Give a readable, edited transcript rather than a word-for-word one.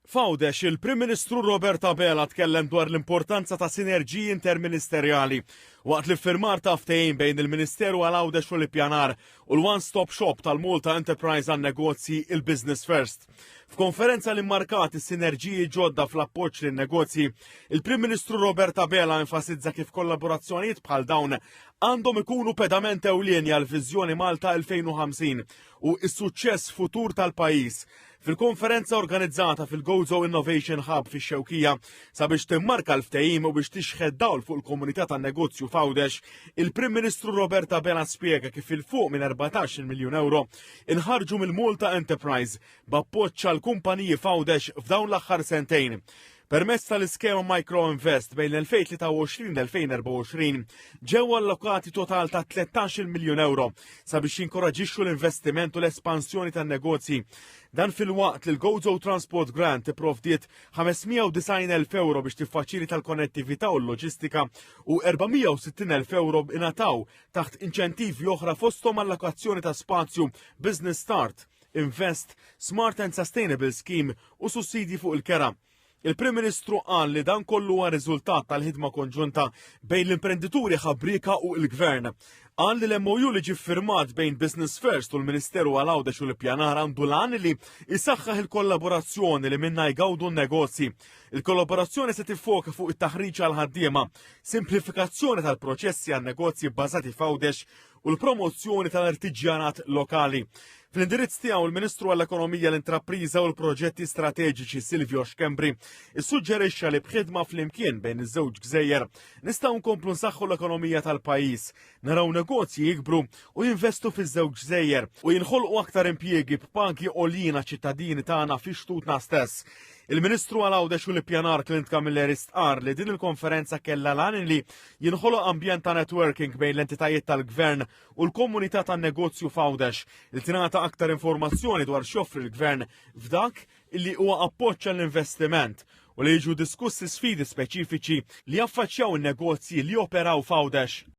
F'Għawdex, il-Prim Ministru Robert Abela tkellem dwar l-importanza ta' sinerġiji interministerjali waqt l-iffirmar ta' ftehim bejn il-Ministeru għal Għawdex u l-Ippjanar u l-One Stop Shop tal-Malta Enterprise għan-negozji il-Business First. F'konferenza li mmarkat is-sinerġiji ġodda fl-appoġġ lin-negozji, il-Prim Ministru Robert Abela enfasizza kif kollaborazzjonijiet bħal dawn għandhom ikunu pedament ewlieni għall-Viżjoni Malta 2050 u s-suċċess futur tal-pajjiż. Fil-konferenza organizzata fil-Gozo Innovation Hub fix-Xewkija sabiex timmarka l-ftehim u biex tixħed dawl fuq il-komunità tan-negozju f'Għawdex, il-Prim Ministru Robert Abela spjega kif il fuq minn 14 miljun euro inħarġu mill-Malta Enterprise b'appoġġ għal kumpaniji f'Għawdex f'dawn l-aħħar sentejn. Permezz tal-iskema Micro Invest bejn l-2023 l-2024 ġew allokati total ta' 13 miljun euro sabiex jinkoraġixxu l-investiment u l-espansjoni tan-negozji. Dan filwaqt li l-Gozo Transport Grant ipprovdiet 590,000 euro biex tiffaċilita l-konnettività u l-loġistika u 460,000 euro ingħataw taħt inċentivi oħra fosthom allokazzjoni ta' spazju Business Start, Invest, Smart and Sustainable Scheme u sussidji fuq il-kera. Il-Prim Ministru qal li dan kollu huwa riżultat tal-ħidma konġunta bejn l-imprendituri ħabrieka u l-Gvern. Qal li l-MOU li ġie ffirmat bejn Business First u l-Ministeru għal Għawdex u l-Ippjanar għandu l-għan li jsaħħaħ il-kollaborazzjoni li minnha jgawdu n-negozji. Il-kollaborazzjoni se tiffoka fuq it-taħriġ għal ħaddiema, simplifikazzjoni tal-proċessi għan negozji bbażati f'Għawdex u l-promozzjoni tal-artiġjanat lokali. Fl-indirizz tiegħu il-Ministru għall-Ekonomija l-Intrapriża u l-Proġetti Strateġiċi Silvio Schembri issuġġerixxa li b'ħidma flimkien bejn iż-żewġ gżejjer nistgħu nkomplu nsaħħu l-ekonomija tal-pajjiż, naraw negozji jikbru u jinvestu fiż-żewġ gżejjer u jinħolqu aktar impjiegi b'pagi għoljin ċittadini tagħna fi xtutna stess. Il-Ministru għal Għawdex u l-Ippjanar Clint Camilleri stqar li din il-konferenza kellha l-għan li jinħoloq ambjent ta' networking bejn l-entitajiet tal-gvern u l-komunità tan-negozju f'Għawdex li tingħata aktar informazzjoni dwar x'joffri l-gvern f'dak illi huwa appoġġ għall-investiment u li jiġu diskussi sfidi speċifiċi li jaffaċċjaw in-negozji li joperaw f'Għawdex.